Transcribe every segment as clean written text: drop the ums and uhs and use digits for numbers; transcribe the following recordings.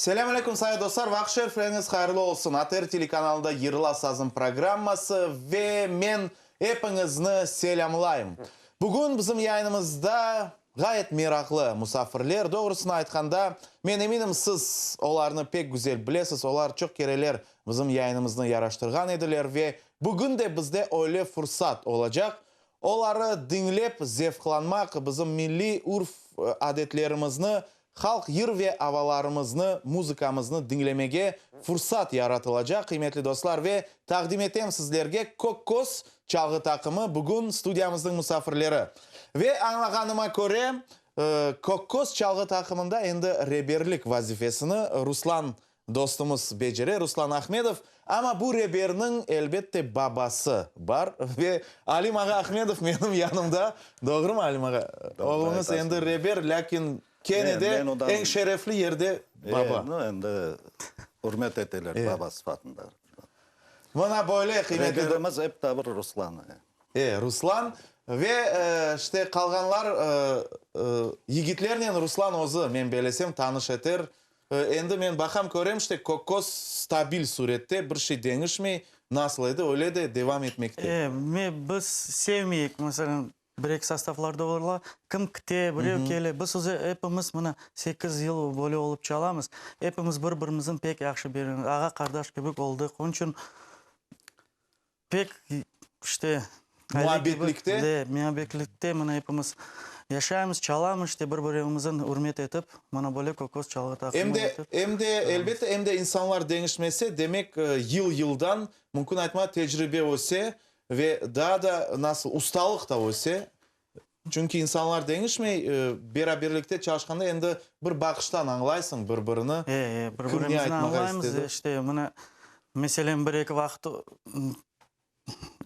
Selâm aleyküm, sayğı dostlar, vaqıt şerifleriñiz hayırlı olsun! ATR telekanalında Yırla sazım programması ve men epiñizni selâmlayım. Bugün bizim yayınımızda ğayet meraqlı musafirler, doğrusını aytqanda, men eminim, siz olarnı pek güzel bilesiz, olar çoq kereler bizim yayınımıznı yaraştırğan ediler ve bugün de bizde öyle fursat olacaq, oları diñlep zevqlanmaq, bizim milliy urf-adetlerimizni Halq yır ve avalarımıznı, muzıkamıznı diñlemege fursat yaratılacaq, qıymetli dostlar, ve taqdim etem sizlerge Kokkos çalğı taqımı bugün studiyamıznıñ musafirleri. Ve añlağanıma köre, Kokkos çalğı taqımında endi reberlik vazifesini Ruslan Dostumız becere, Ruslan Ahmedov, amma bu reberniñ, elbette, babası bar ve Alim ağa Ahmedov menim yanımda. Doğrumı, Alim ağa? Oğluñız endi reber, lâkin kene de eñ şerefli yerde baba. E, endi ürmet eteler baba sıfatında. Mına böyle, qıymetli. Reberimiz ep de bir Ruslan. E, Ruslan ve, işte, qalğanlar yigitlernen Ruslan özü, men belesem, tanış eter. Endi men baqam, körem, işte, Kokkos stabil surette, bir şey deñişmey, nasıl edi, öyle de devam etmekte. E, me, biz sevmeyik, meselâ, bir-eki sostavlarda ola, kim kite, birev kele, biz özü epimiz mına sekiz yıl böyle olıp çalamız, epimiz bir-birimizin pek yahşı begenemiz, ağa-qardaş kibi oldıq, onıñ içün Pek, işte, Muabbetlikte? De, muabbetlikte mına epimiz yaşaymız, çalamız, işte, bir-birevimizin ürmet etip, mına böyle Kokos çalğı taqımı Em de, etip. em de, elbette, em de insanlar deñişmese, demek, yıl-yıldan, mümkün aytma, tecribe öse ve daa da, nasıl, ustalıq da öse. Çünki insanlar deñişmey, beraberlikte çalışqanda endi bir baqıştan añlaysıñ bir-birini, E, e, kim ne bir-birimizni aytmağa añlaymız, istedi. işte, mına, meselen, bir-eki vaqıt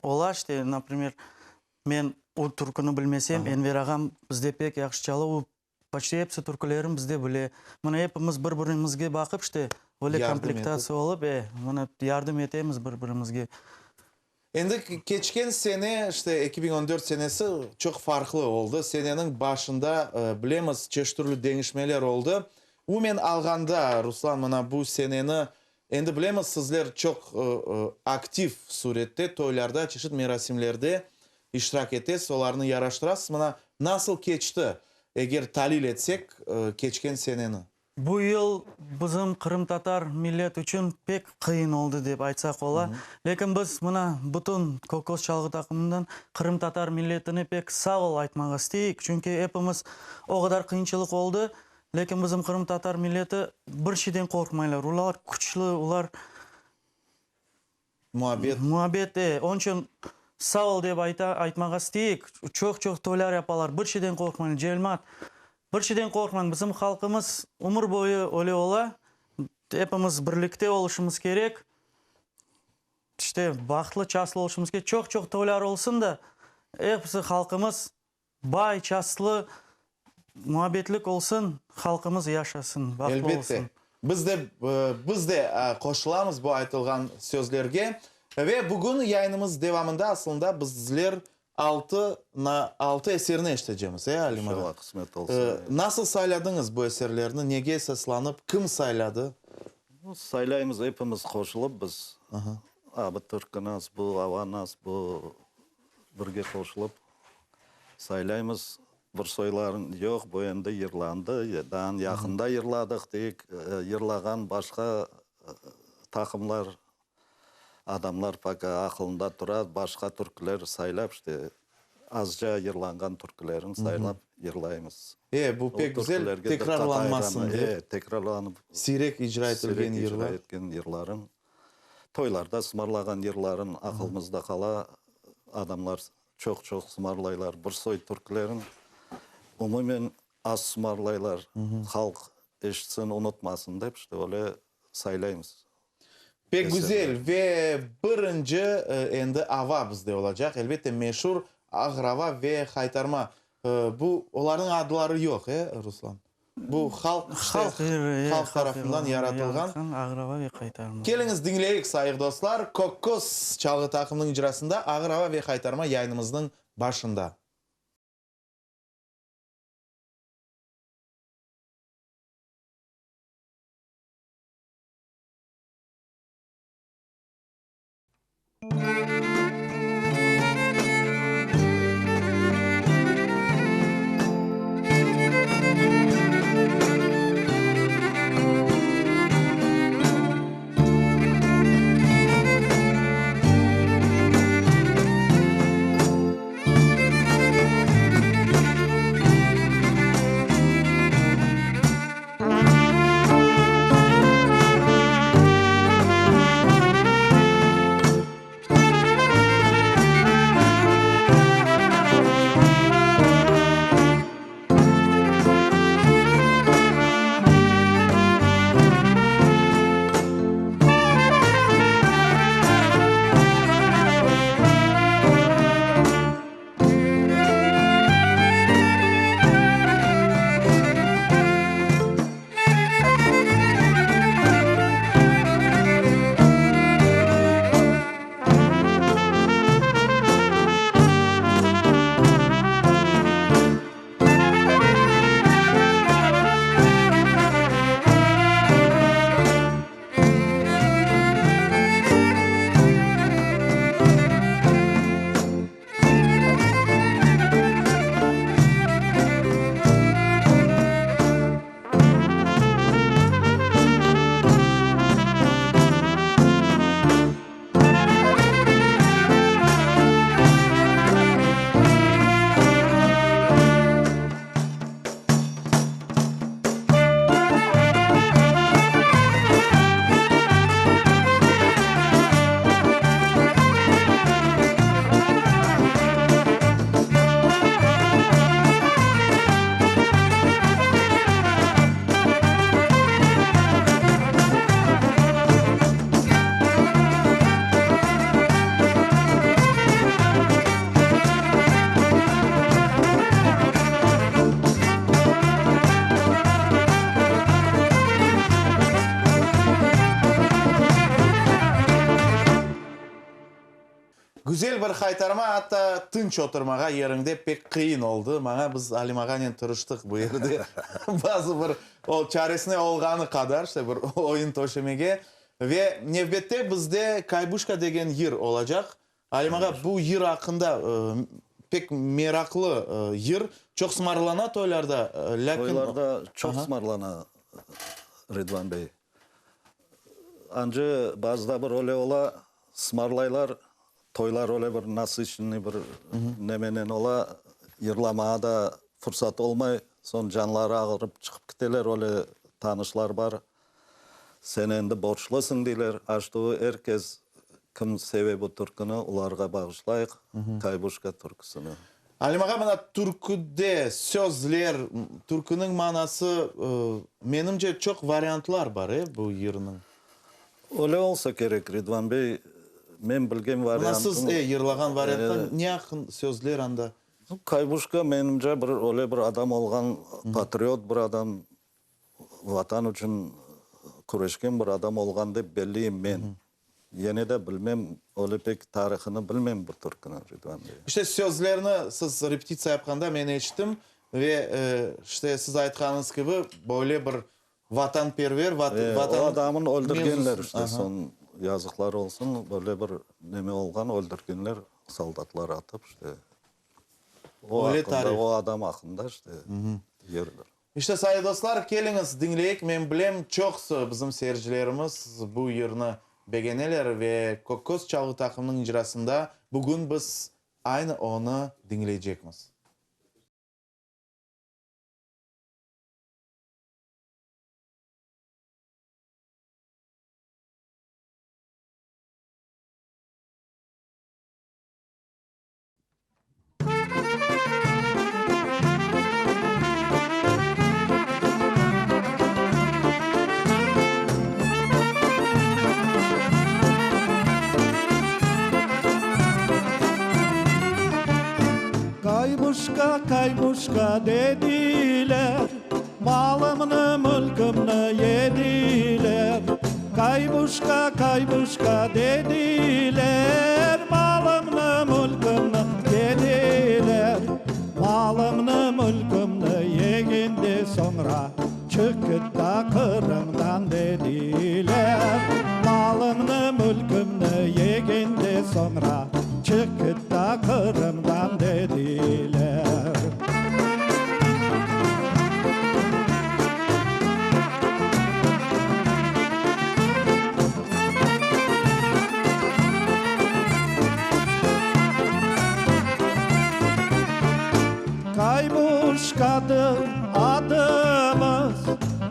ola, işte, naprimer, men o türküni bilmesem, Enver ağam bizde pek yahşı çala, o Poçti episi türkülerin bizde bile. Mına epimiz bir-birimizge baqıp işte, öyle Yardım etip. komplektatsiya olıp, e, mına yardım etemiz bir-birimizge. Endi keçken sene, işte 2014 senesi çoq farqlı oldı. Seneniñ başında, bilemiz, çeşit türlü deñişmeler oldı. Umumen alğanda, Ruslan, mına bu seneni, endi bilemiz, sizler çoq aktiv surette toylarda, çeşit merasimlerde iştirak etesiz, olarnı yaraştırasız. Mına nasıl keçti, eger talil etsek, keçken seneni? Bu yıl bizim qırımtatar millet içün pek qıyın oldı dep aytsaq ola. Lâkin biz mına bütün Kokos çalğı taqımından qırımtatar milletine pek sağ ol aytmağa isteyik. Çünki epimiz o qadar qıyınçılıq oldı, lâkin bizim qırımtatar milleti bir şeyden qorqmaylar. Olar küçlü, olar Muabbet. Muabbet, e. Onıñ içün sağ ol dep ayta, aytmağa isteyik. Çoq-çoq toylar yapalar. Bir şeyden qorqmañ, celmat. Bir şeyden qorqmañ. Bizim halqımız ömür boyu öyle ola. Epimiz birlikte oluşımız kerek. İşte, bahtlı, çastlı oluşımız kerek. Çoq-çoq toylar olsun da, episi halqımız Bay, çastlı, muabbetlik olsun, halqımız yaşasın, bahtlı Elbette. olsun. Biz de, biz de qoşulamız bu aytılğan sözlerge. Ve bugün yayınımız devamında aslında bizler altı, altı eserni eşitecemiz, e, Alim ağa? İnşallah, qısmet olsa. Nasıl sayladıñız bu eserlerni, nege esaslanıp, kim sayladı? Saylaymız epimiz qoşulıp biz. A, bu türkü nas, bu ava nas, bu Birge qoşulıp saylaymız. Bir soyların yoq, bu endi yırlandı, daa yaqında yırladıq deyik. Yırlağan başqa taqımlar, adamlar poka aqılında tura, başqa türküler saylap, işte, azca yırlanğan türkülerin saylap yırlaymız. E, bu pek güzel, tekrarlanmasın dep. E, tekrarlanıp. Siyrek icra etilgen yırlar. Siyrek icra etken yırların. Toylarda sımarlağan yırların aqılımızda qala, adamlar çoq-çoq sımarlaylar. Bir soy türkülerin umumen az sımarlaylar, halq eşitsin, unutmasın dep, işte öyle saylaymız. Pek güzel ve birinci endi ava bizde olacaq, elbette, meşur Ağır ava ve Haytarma. Bu, olarnıñ adları yoq, e, Ruslan? Bu halq, işte, halq tarafından yaratılğan. Keliñiz, diñleyik, sayıq dostlar, Kokkos çalğı taqımınıñ icrasında Ağır ava ve Haytarma yayınımıznıñ başında. Güzel bir haytarma, atta tınç oturmağa yeriñde pek qıyın oldı maña. Biz Alim ağanen tırıştıq bu yerde bazı bir o çaresine olğanı qadar işte bir oyun töşemege. Ve nevbette bizde Kaybuşka degen yır olacaq. Alim ağa, bu yır aqqında pek meraqlı yır. Çoq sımarlana toylarda, lâkin. Toylarda çoq sımarlana, Ridvan bey. Ancı bazıda bir öyle ola, sımarlaylar, toylar öyle bir nasıçenniy bir nemenen ola, yırlamağa da fursat olmay, soñ canları ağırıp çıqıp kiteler, öyle tanışlar bar, sen endi borçlısıñ deyler, aştuı er kes kim seve bu türküni, olarğa bağışlayıq Kaybuşka türküsini. Alim ağa, mına türküde sözler, türküniñ manası, menimce, çoq variantlar bar, e, bu yırnıñ. Öyle olsa kerek, Ridvan bey, men bilgen variantın. Mına siz, e, yırlağan varianttan ne aqqın sözler anda? Kaybuşka, menimce, bir öyle bir adam olğan, patriot bir adam, Vatan içün küreşken bir adam olğan dep belleyim men. Yene de bilmem, öyle pek tarihını bilmem bu türküniñ, Ridvan bey. İşte sözlerni siz repetitsiya yapqanda men eşittim ve işte siz aytqanıñız kibi böyle bir vatanperver, vatan O adamın öldürgenler işte soñ, yazıqlar olsun, böyle bir neme olğan, öldürgenler, soldatlar atıp işte. O aqqında, o adam aqqında işte yırdır. İşte, sayı dostlar, keliñiz, diñleyik. Men bilem, çoqusı bizim seyircilerimiz bu yırnı begeneler ve Kökköz çalğı taqımınıñ icrasında bugün biz aynı onı diñleycekmiz. Kaybuşka, kaybuşka dediler, Malımnı, mülkümni yediler. Kaybuşka, kaybuşka dediler, Malımnı, mülkümni yediler. Malımnı, mülkümni yegende soñra, Çık git da Qırımdan dediler. Malımnı, mülkümni yegende soñra, Çık git da Qırımdan dediler. Kaybuşkadır adımız,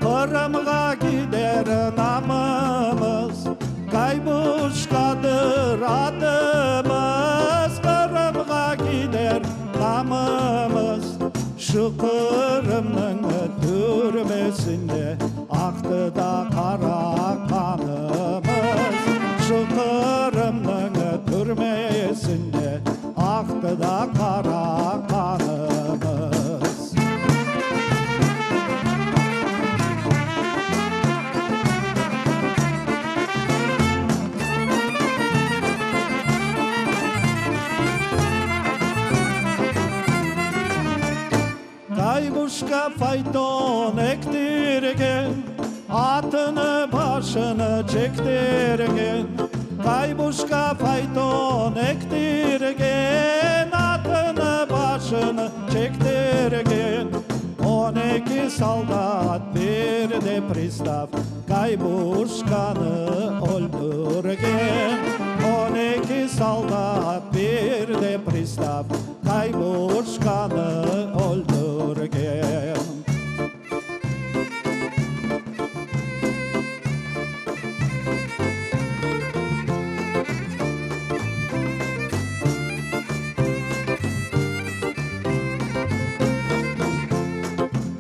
Qırımğa gider namımız. Kaybuşkadır adımız, Qırımğa gider namımız. Şu Qırımnıñ türmesinde aqtı da qara qanımız. Şu Qırımnıñ türmesinde aqtı da qara qanımız. Kaybuşka fayton ektirgen, Atını başını çektirgen. Kaybuşka fayton ektirgen, Atını başını çektirgen. On eki soldat, bir de pristav, Kaybuşkanı öldürgen. On eki soldat, bir de pristav, Kaybuşkanı öldürgen.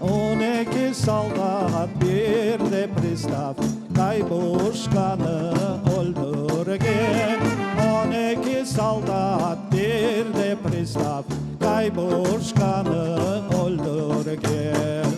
On eki soldat, bir de pristav, Kaybuşkanı öldürgen. On eki soldat, bir de pristav, Kaybuşkanı öldürgen.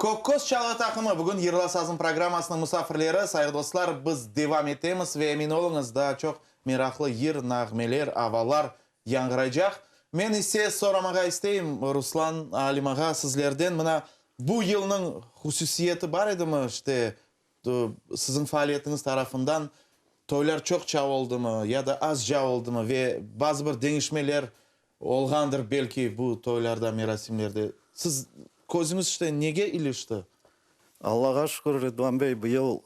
Kokkos çalğı taqımı bugün Yırla sazım programmasınıñ musafirleri. Sayğı dostlar, biz devam etemiz ve emin oluñız, daa çoq meraqlı yır, nağmeler, avalar yañğıraycaq. Men ise soramağa isteyim, Ruslan, Alim ağa, sizlerden, mına bu yılnıñ hususiyeti bar edimi, işte, siziñ faaliyetiñiz tarafından toylar çoqça oldımı ya da azca oldımı ve bazı bir deñişmeler olğandır belki bu toylarda, merasimlerde. Siz közüñiz işte nege ilişti? Allağa şükür, Ridvan bey, bıyıl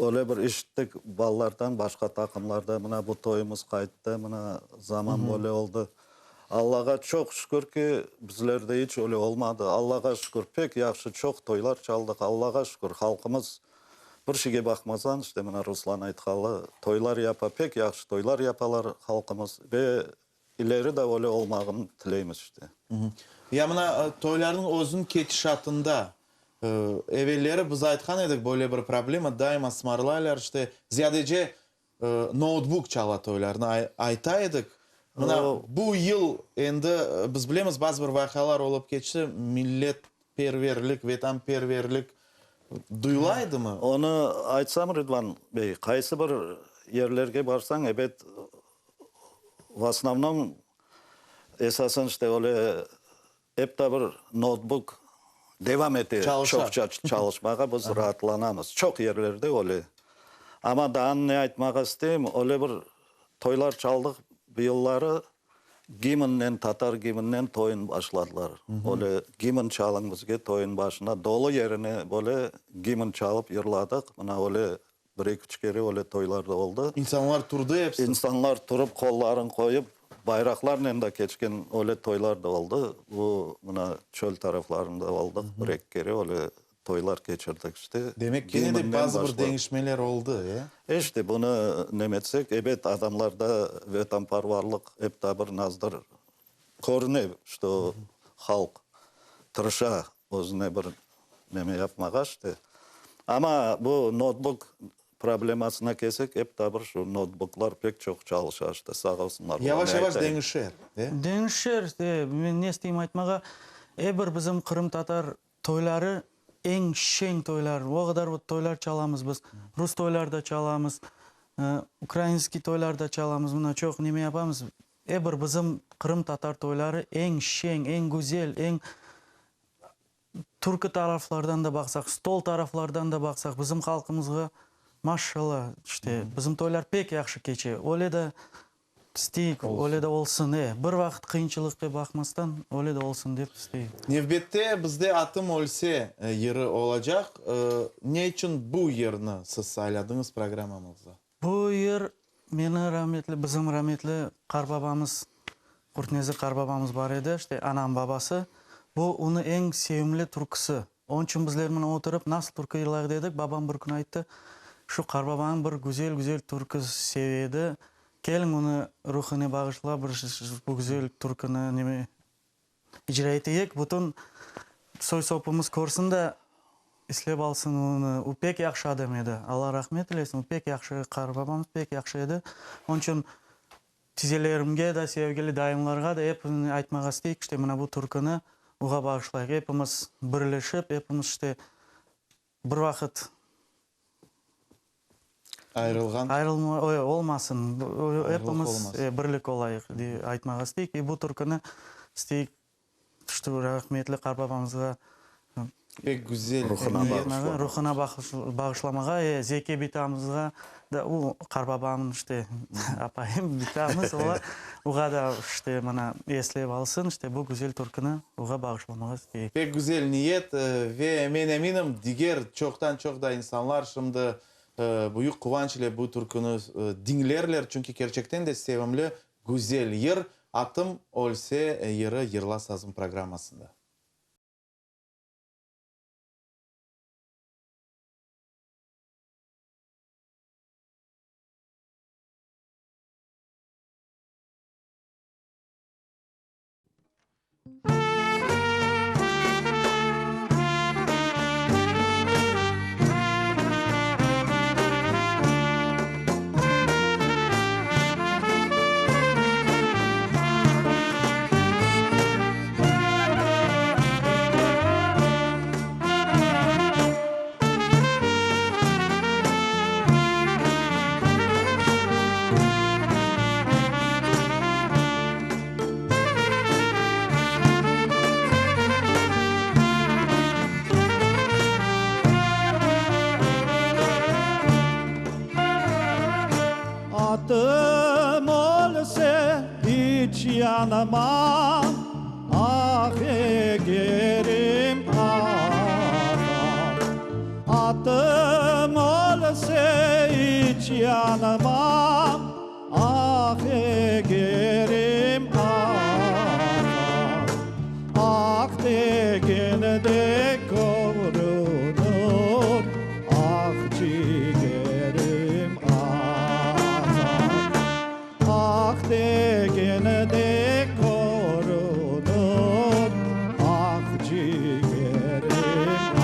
öyle bir işittik balalardan, başqa taqımlarda, mına bu toyumız qayttı, mına zaman böyle oldı. Allağa çoq şükür ki, bizlerde iç öyle olmadı. Allağa şükür, pek yahşı çoq toylar çaldıq. Allağa şükür, halqımız bir şeyge baqmasan, işte mına Ruslan aytqanlı, toylar yapa, pek yahşı toylar yapalar halqımız ve ileri de öyle olmağını tileymiz işte. Ya mına toylarnıñ özüniñ ketişatında, evelleri biz aytqan edik, böyle bir problema, daima sımarlaylar, işte, ziyadece Noutbuk çala toylarnı ayta edik. Mına bu yıl endi biz bilemiz, bazı bir vaqialar olıp keçti, milletperverlik, vetanperverlik duyula edimi? Onı aytsam, Ridvan bey, qaysı bir yerlerge barsañ, ebet, v osnovnom, esasen, işte, öyle Ep da bir noutbuk devam ete çoqça çalışmağa, biz raatlanamız. Çoq yerlerde öyle. Amma daa ne aytmağa isteyim, öyle bir toylar çaldıq bu yılları, gimnnen, tatar gimnnen toyun başladılar. Öyle gimn çalıñ bizge toyun başına, dolu yerine böyle gimn çalıp yırladıq. Mına öyle Bir-eki üç kere öyle toylar da oldı. İnsanlar turdı episi. İnsanlar turıp, qolların qoyıp, bayraqlarnen da keçken öyle toylar da oldı. Bu, mına, çöl taraflarında oldıq, bir-eki kere öyle toylar keçirdik, işte. Demek, kene de bazı bir deñişmeler oldı, e? İşte, bunı neme etsek, ebet, adamlarda vetanparvarlıq ep da bir nazdır körüne, şto halq tırışa özüne bir neme yapmağa işte. Amma bu notebook problemasına kelsek, ep ta bir şu notebooklar pek çoq çalışa işte, sağ olsunlar. Yavaş-yavaş deñişer, de? Deñişer, de. Men ne isteyim aytmağa, er bir bizim qırımtatar toyları eñ şeñ toylar. O qadar toylar çalamız biz. Rus toylar da çalamız, ukrainskiy toylar da çalamız. Mına çoq neme yapamız. Er bir bizim qırımtatar toyları eñ şeñ, eñ güzel, eñ Türkü taraflardan da baqsaq, stol taraflardan da baqsaq, bizim halqımızğa, maşşalla, işte, bizim toylar pek yahşı keçe. Öyle de isteyik, öyle de olsun. E, bir vaqıt qıyınçılıqqa baqmastan, öyle de olsun dep isteyik. Nevbette bizde Atım ölse yırı olacaq. Ne içün bu yırnı siz sayladıñız programmamızda? Bu yır meni rametli, bizim rametli qarbabamız, Qurtnezir qarbabamız bar edi, işte, anam babası. Bu onıñ eñ sevimli türküsi. Onıñ içün bizler mına oturıp, nasıl türkü yırlayıq dedik, babam bir kün ayttı, şu qarbabanıñ bir güzel-güzel türkü seve edi, keliñ onı ruhine bağışlap bir bu güzel türküni neme İcra eteyik, bütün soy-sopumız körsin de, islep alsın onı. O pek yahşı adam edi, Alla rahmet eylesin, o pek yahşı, qarıbabamız pek yahşı edi. Onıñ içün tizelerimge de, sevgili dayımlarğa da epini aytmağa isteyik, işte, mına bu türküni oğa bağışlayıq. Epimiz birleşip, epimiz, işte, bir vaqıt Ayrılğan. Ayrılma olmasın, epimiz birlik olayıq, dey aytmağa isteyik. İ bu türküni isteyik, şu rahmetli qartbabamızğa Pek güzel niyet. Ruhuna bağışlamağa, e Zeki bitamızğa da, u qartbabamnıñ işte apayım, bitamız ola, oğa da işte mına eslep alsın, işte bu güzel türküni oğa bağışlamağa isteyik. Pek güzel niyet ve men eminim, diger çoqtan-çoq da insanlar şimdi büyük quvanç ile bu türküni diñlerler, çünki kerçekten de sevimli, güzel yır, Atım ölse yırı Yırla sazım programmasında. iç yanmam, Ah egerim, ah, ah. Atım ölse iç yanmam, Ah egerim, ah, ah. Ah degende körünir, Ah cigerim, ah, ah. Ah degende körünir, Ah cigerim, ah, ah.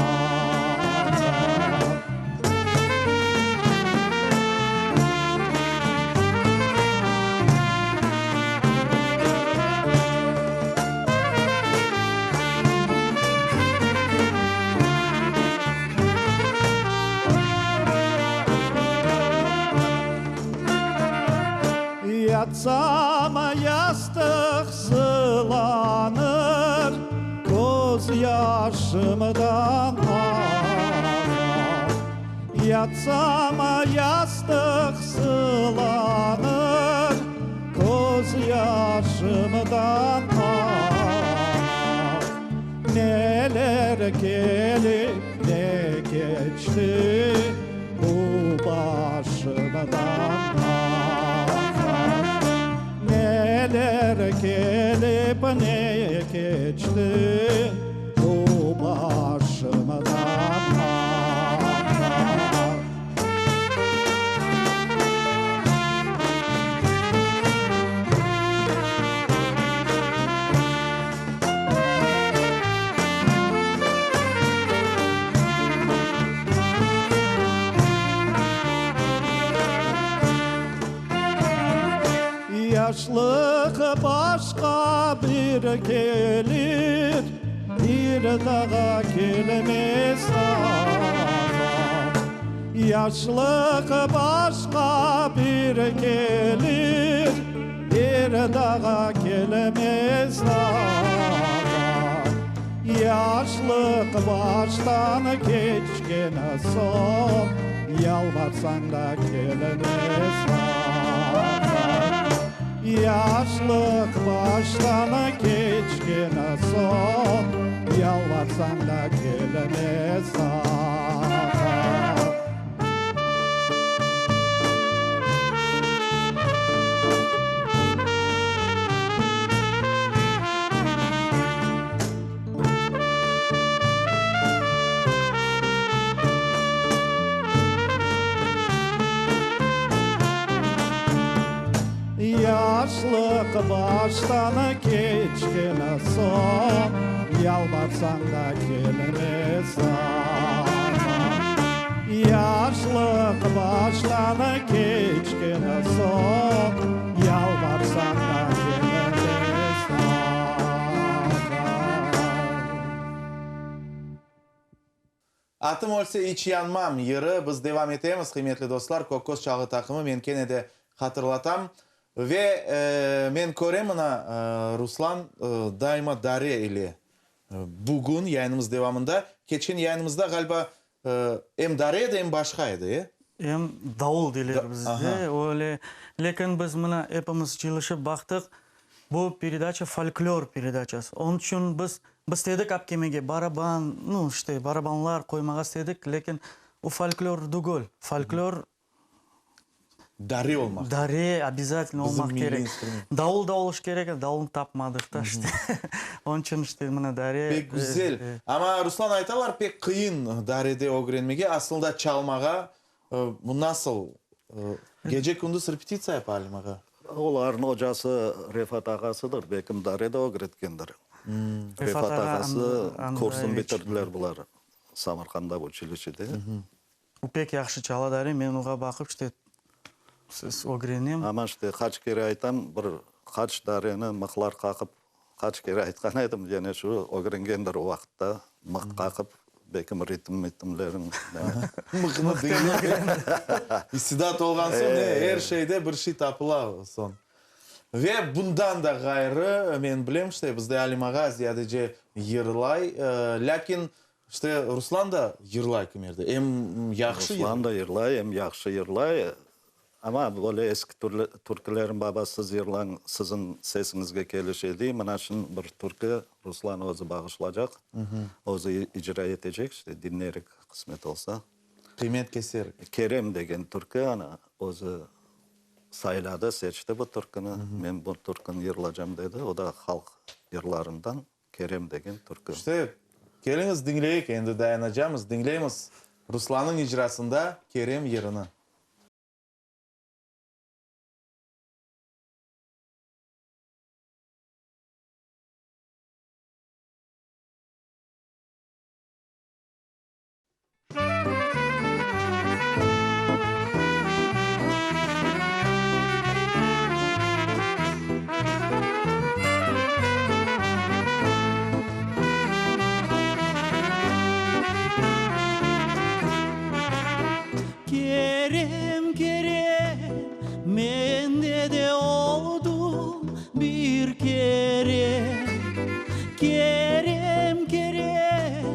Yatsam yastıq sılanır, Köz yaşımdan aqar. Yatsam yastıq sılanır, Köz yaşımdan aqar. Neler kelip, ne keçti, Bu başımdan aqar. Neler kelip, ne keçti, Bu başımdan aqar. Yaşlıq başqa bir kelir, Bir daa kelmez ah-ah. Yaşlıq başqa bir kelir, Bir daa kelmez ah-ah. Yaşlıq baştan keçken soñ, Yalvarsañ da kelmez ah-ah. Yaşlıq baştan keçken soñ, Yalvarsañ da kelmez ah-ah. Yaşlıq baştan keçken soñ, Yalvarsañ da kelmez ah-ah. Yaşlıq baştan keçken soñ, Yalvarsañ da kelmez ah-ah. Atım ölse iç yanmam yırı biz devam etemiz, qıymetli dostlar, Kokkos çalğı taqımı, men kene de hatırlatam. Ve men körem mına, Ruslan daima dare ile bugün yayınımız devamında, keçken yayınımızda ğaliba em dare edi, em başqa edi, e? Em davul deyler bizde, öyle. Lâkin biz mına epimiz cıyılışıp baqtıq, bu peredaça folklor peredaçası. Onıñ içün biz, biz istedik apkemege baraban, nu, işte, barabanlar qoymağa istedik, lâkin o folklor dügül. Folklor Dare olmaq. Dare obязательно Bizim olmaq milliy kerek. instrument. Davul da oluş kerek, davulnı tapmadıq da işte. Onıñ içün işte mına dare. Pek güzel. Amma Ruslan aytalar, pek qıyın darede ögrenmege, aslında çalmağa. Bu nasıl? Gece-kündüz repetitsiya yapa Alim ağa. Olarnıñ ocası Refat ağasıdır, belkim dare de ögretkendir. Refat Refat ağa ağası kursın Andreyeviç. bitirdiler bular Samarqanda uçilişede. O pek yahşı çala dare, men oğa baqıp işte ögrenem. Amma işte qaç kere aytam, bir qaç dareni mıqlar qaqıp, qaç kere aytqan edim, yani şu ögrengendir o vaqıtta mıq qaqıp, belkim ritm-mitimlerin. Mıqnı diñlep, istidat olğan soñ, er şeyde bir şey tapıla soñ. Ve bundan da ğayrı, men bilem, işte bizde Alim ağa ziyadece yırlay, lâkin İşte, Ruslan da yırlay kimerde, em yahşı yırlay. Ruslan da yırlay, em yahşı yırlay. Amma böyle eski türkülerin baba siz yırlañ, siziñ sesiñizge kelişe dey. Mına şimdi bir türkü Ruslan özü bağışlacaq, özü icra etecek, işte diñlerik qısmet olsa. Qıymet keserik. Kerem degen türkü, ana, özü sayladı, seçti bu türküni. Men bu türküni yırlacam dedi. O da halq yırlarından Kerem degen türkü. İşte, keliñiz diñleyik, endi dayanacamız, diñleymiz Ruslanıñ icrasında Kerem yırını. Kerem, Kerem, mende de oldu bir kere. Kerem, Kerem,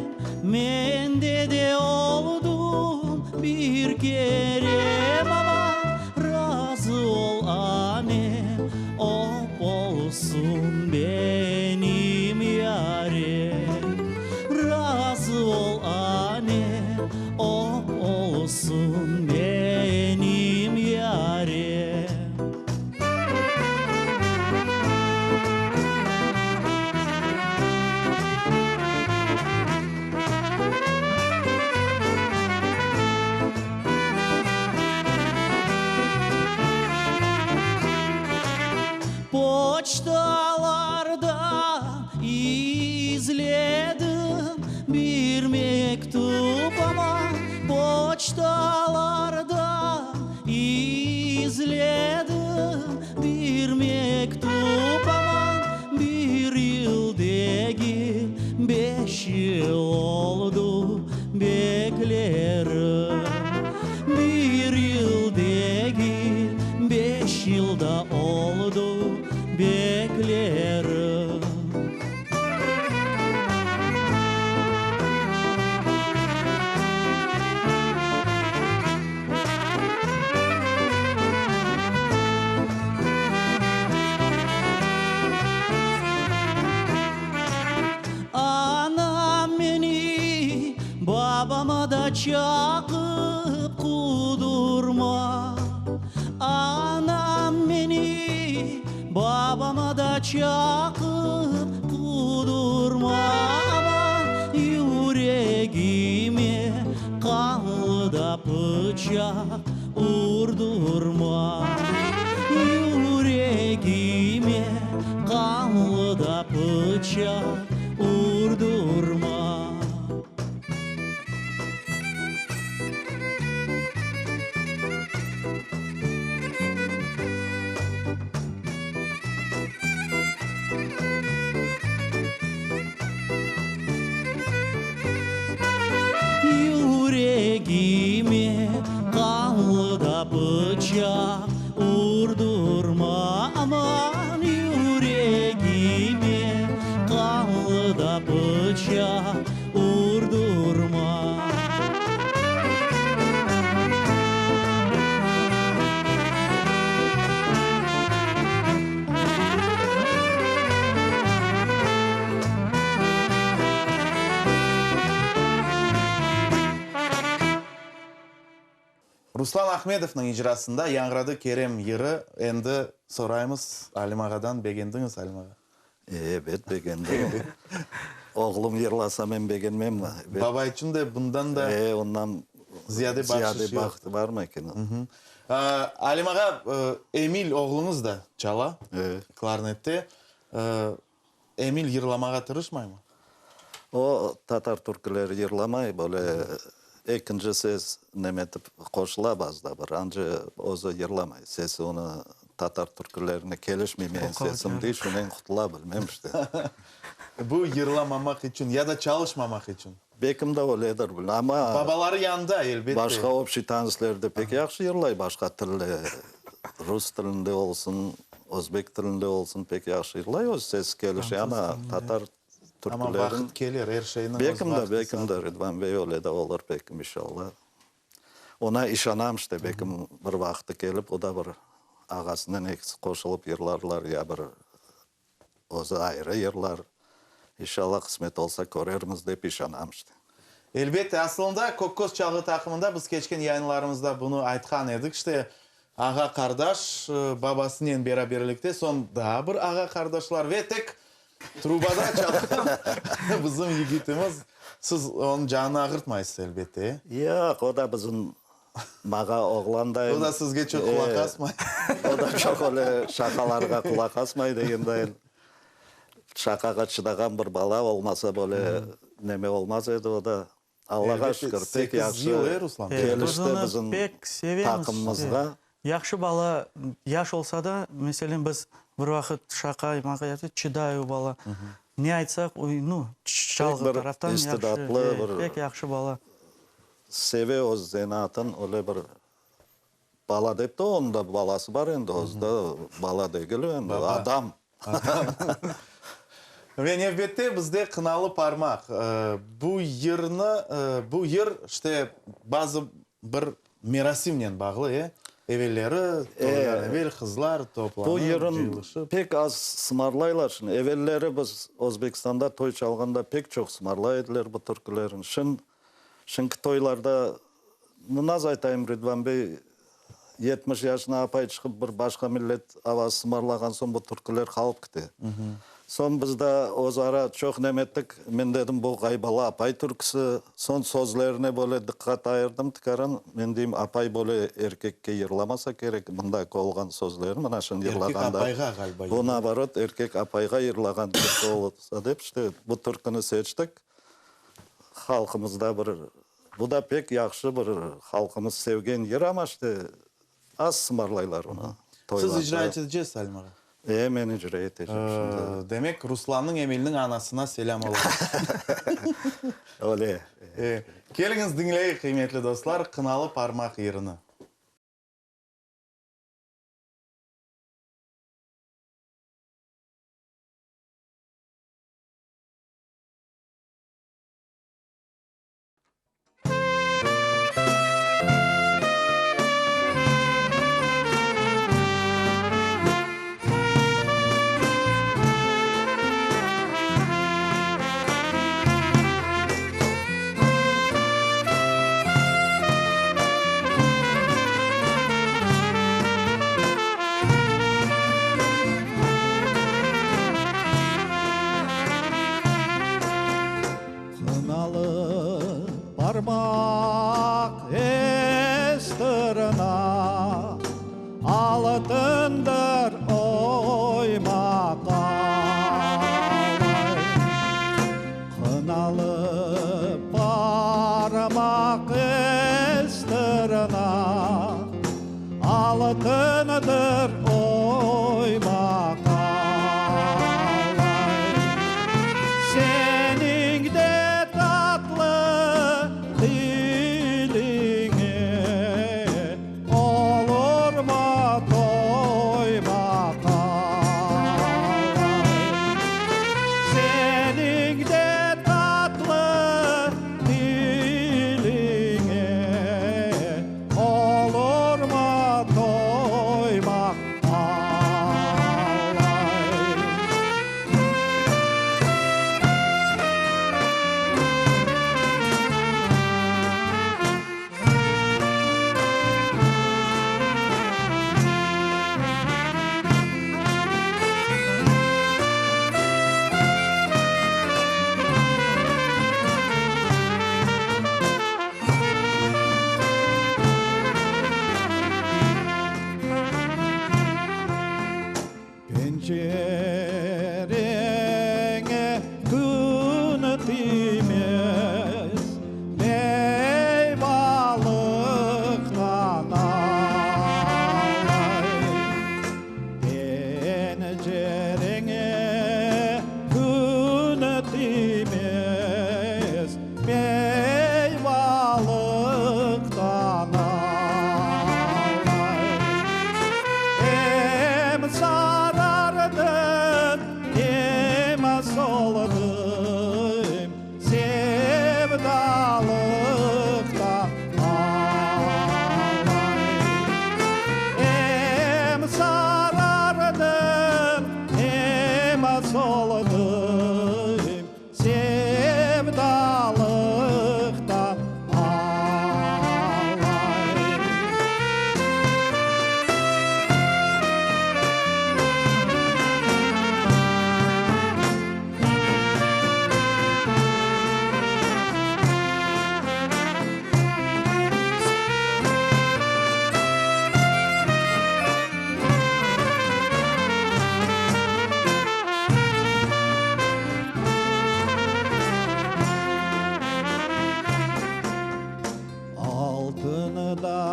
mende de oldu bir kere. Aman, razı ol anem, op olsun benim yarem. Razı ol anem, op olsun benim yarem. Poçtalarda izledim bir mektup, aman, poçtalarda İzledim bir mektup, aman, bir yıl degil, beş yıl oldu beklerim. Bir yıl degil, beş yıl da oldu beklerim. Anam meni babama da çaqıp qudurma. Anam meni babama da çaqıp qudurma. Aman, yüregime qanlı da pıçaq urdurma. Yüregime qanlı da pıçaq urdurma. Yüregime qanlı da pıçaq urdurma, aman, yüregime qanlı da pıçaq urdurma. Ruslan Ahmedovnıñ icrasında yañğıradı Kerem yırı. Endi soraymız Alim ağadan, begendiñiz, Alim ağa? Ebet, begendim. Oğlum yırlasa, men begenmemmi? Baba içün de bundan da E, ondan ziyade bahşış ziyade yoq. baht barmı eken? Alim ağa, Emil oğluñız da çala klarnette. Emil yırlamağa tırışmaymı? O, tatar türküleri yırlamay, böyle ekinci ses nemetip qoşula bazıda bir, anca özü yırlamay. Sesi onı tatar türkülerine kelişmey menim sesim dey, şunen qutula, bilmem işte. Bu yırlamamaq içün ya da çalışmamaq içün? Bekim de öyledir, bilmem, amma. Babaları yanında, elbette. Başqa obşiy tanslerde pek yahşı yırlay, başqa tilde, rus tilinde olsun, özbek tilinde olsun pek yahşı yırlay, öz sesi kelişe, amma tatar Amma türkülerin. vaqıt kelir, er şeyniñ öz Bekim de, vaqtı, bekim de, saatı. Ridvan bey, öyle de olur, bekim, inşallah. Oña işanam işte, belkim bir vaqtı kelip o da bir ağasınen ekisi qoşulıp yırlarlar ya bir özü ayrı yırlar. İnşallah qısmet olsa körermiz dep işanam işte. Elbette, asılında Kökköz çalğı taqımında biz keçken yayınlarımızda bunı aytqan edik, işte ağa-qardaş babasınen beraberlikte, soñ daa bir ağa-qardaşlar ve tek Trubada çalğan bizim yigitimiz. Siz onıñ canını ağırtmaysız, elbette, e? Yoq, o da bizim mağa oğlanday. O da sizge çoq qulaq asmay. O da çoq öyle şaqalarğa qulaq asmay degenday. Şaqağa çıdağan bir bala olmasa, böyle neme olmaz edi o da. Allağa şükür, pek yahşı kelişti bizim taqımımızğa. Yahşı bala, yaş olsa da, meselen, biz bir vaqıt şaqa maqa yapsaq, çıday o bala. Ne aytsaq, nu, çalğı taraftan yahşı, pek yahşı bala. Seve öz zenaatın, öyle bir bala dep de, onıñ da balası bar endi, özü de bala degil endi, adam. Ve nevbette bizde Qınalı parmaq. Bu yırnı, bu yır, işte, bazı bir merasimnen bağlı, e? Evelleri, toydan evel qızlar toplanıp, Bu yırın cıyılışıp. pek az sımarlaylar şimdi. Evelleri biz Özbekistanda toy çalğanda pek çoq sımarlay ediler bu türkülerin. Şin, şimdiki toylarda, naz aytayım, Ridvan bey, 70 yaşına apay çıqıp bir başqa millet avası sımarlağan soñ bu türküler qalıp kite. Soñ biz da öz ara çoq nem ettik, men dedim bu Ğaybala apay türküsi, soñ sözlerine böyle diqqat ayırdım tikaran, men deyim apay böyle erkekke yırlamasa kerek, mındaki olğan sözleri mına şimdi Erkek yırlağanda, apayğa ğaliba bu naoborot erkek apayğa yırlağan türkü olsa dep işte bu türküni seçtik, halqımızda bir Bu da pek yahşı bir halqımız sevgen yır, amma işte az sımarlaylar onı toylarda. Siz icra etecesiz, Alim ağa? E, men icra etecem şimdi. Demek, Ruslannıñ Emilniñ anasına selâm olsun. Öyle. E, keliñiz diñleyik, qıymetli dostlar, Qınalı parmaq yırını. Qınalı parmaq estirna, Altındır oymaq alay. Qınalı parmaq estirna, Altındır oymaq alay. Seniñ de tatlı tiliñe olurmı toymaq alay. Seniñ de tatlı tiliñe Olurmı toymaq alay.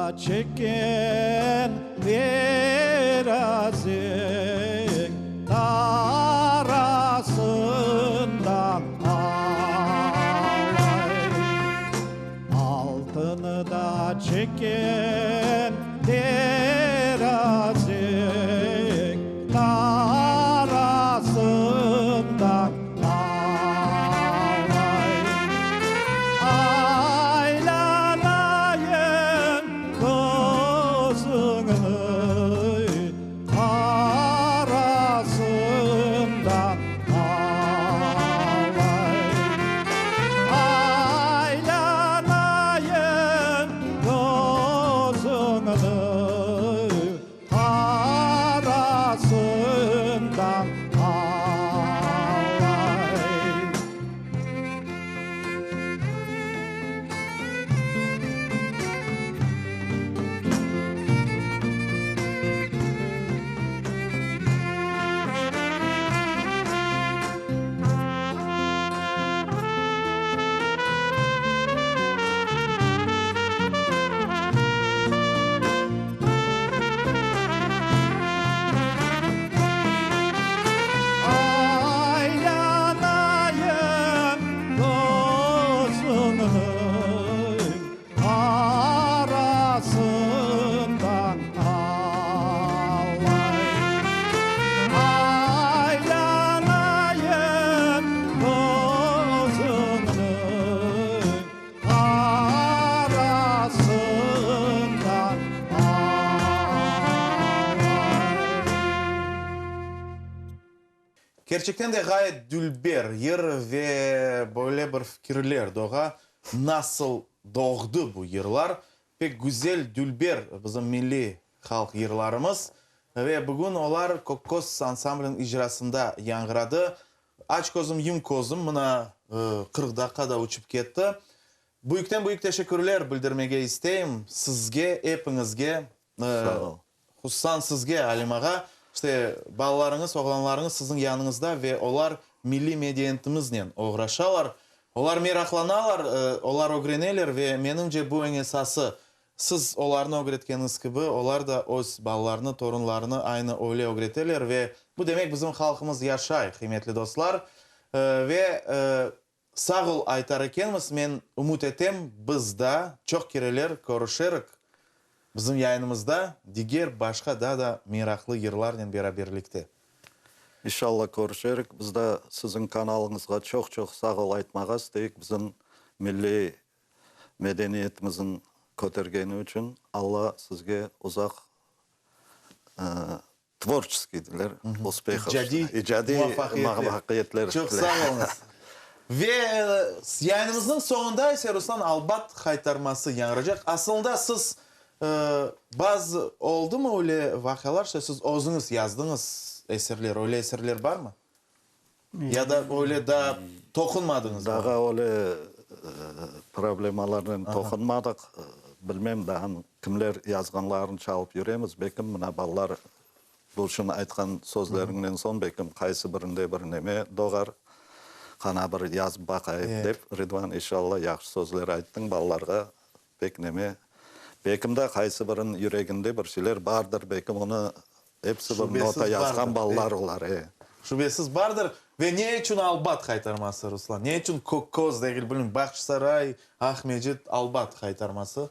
da çekken teraziñ tarasından alay. Altını da çekken teraziñ tarasından alay. Aylanayım közüñniñ qarasından alay. Aylanayım közüñniñ qarasından alay. Aylanayım közüñniñ qarasından alay. Aylanayım közüñniñ qarasından alay. Kerçekten de ğayet dülber yır ve böyle bir fikirler doğa. Nasıl doğdı bu yırlar? Pek güzel, dülber bizim milliy halq yırlarımız. Ve bugün olar Kokkos ansambliniñ icrasında yañğıradı. Aç közüm, yum közüm, mına 40 daqqa da uçıp ketti. Büyükten-büyük teşekkürler bildirmege isteyim sizge, epiñizge. Sağ ol. Hususan sizge, Alim ağa. İşte, balalarıñız, oğlanlarıñız siziñ yanıñızda ve olar milliy medeniyetimiznen oğraşalar. Olar meraqlanalar, olar ögreneler ve, menimce, bu eñ esası. Siz olarnı ögretkeniñiz kibi, olar da öz balalarını, torunlarını aynı öyle ögreteler ve bu demek, bizim halqımız yaşay, qıymetli dostlar. Ve sağ ol aytar ekenmiz, men ümüt etem, biz da çoq kereler körüşerik bizim yayınımızda diger başqa daa da meraqlı yırlarnen beraberlikte. İnşallah körüşerik. Biz da siziñ kanalıñızğa çoq-çoq sağ ol aytmağa isteyik, bizim milliy Medeniyetimizin kötergeni içün Alla sizge uzaq tvorçeskiy deyler, uspehov, İcadiy icadiy muvafaqiyetler Çoq sağ oluñız. Ve yayınımıznıñ soñunda ise Ruslan Albat haytarması yañğıracaq. Asılında siz bazı oldumı öyle vaqialar, işte siz özüñiz yazdıñız eserler, öyle eserler barmı? Ya da öyle daa toqunmadıñız mı? Daha öyle problemalarnen toqunmadıq. Bilmem, daa kimler yazğanlarını çalıp yüremiz. Belkim, mına balalar Burçun aytqan sözleriñden soñ, belkim, qaysı birinde bir neme doğar, qana bir yazıp baqayıq dep. Ridvan, inşallah, yahşı sözler ayttıñ balalarğa, pek neme. Belkim de qaysı biriniñ yüreginde bir şeyler bardır, belkim onı Episi bir nota yazğan balalar olar, e. Şübesiz bardır. Ve ne içün Albat qaytarması, Ruslan? Ne içün Kökköz degil, bilmeyim, Bağçasaray, Aqmescit, Albat qaytarması?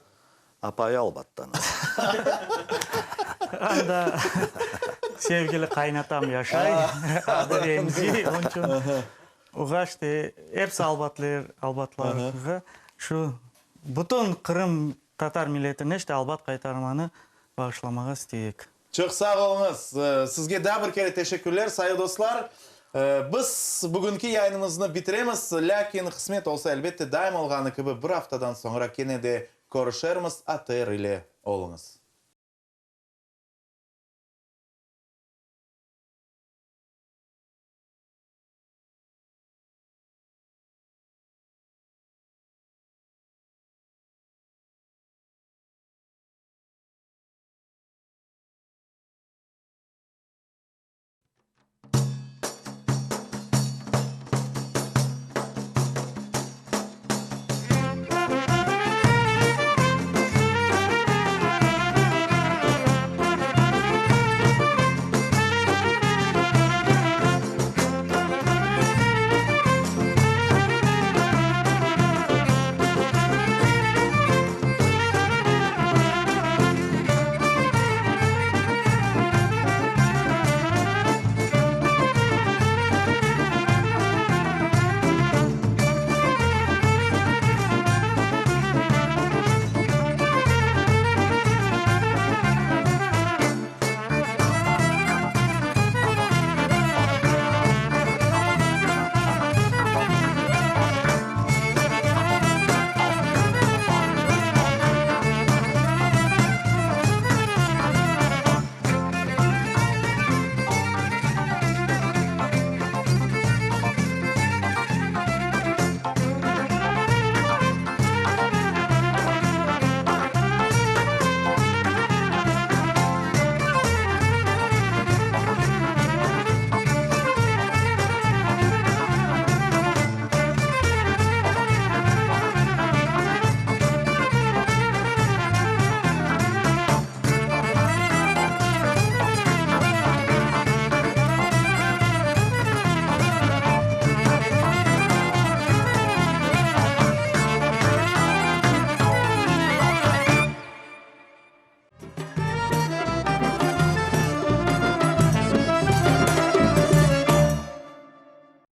Apayı Albattan. Anda sevgili qaynatam yaşay, adı Remzi, onıñ içün oğa işte episi albatler, albatlarğa şu bütün Qırım tatar milletine işte Albat qaytarmanı bağışlamağa isteyik. Çoq sağ oluñız. Sizge daa bir kere teşekkürler, sayı dostlar. Biz bugünki yayınımıznı bitiremiz, lâkin qısmet olsa, elbette, daim olğanı kibi, bir aftadan soñra kene de körüşermiz. ATR ile oluñız.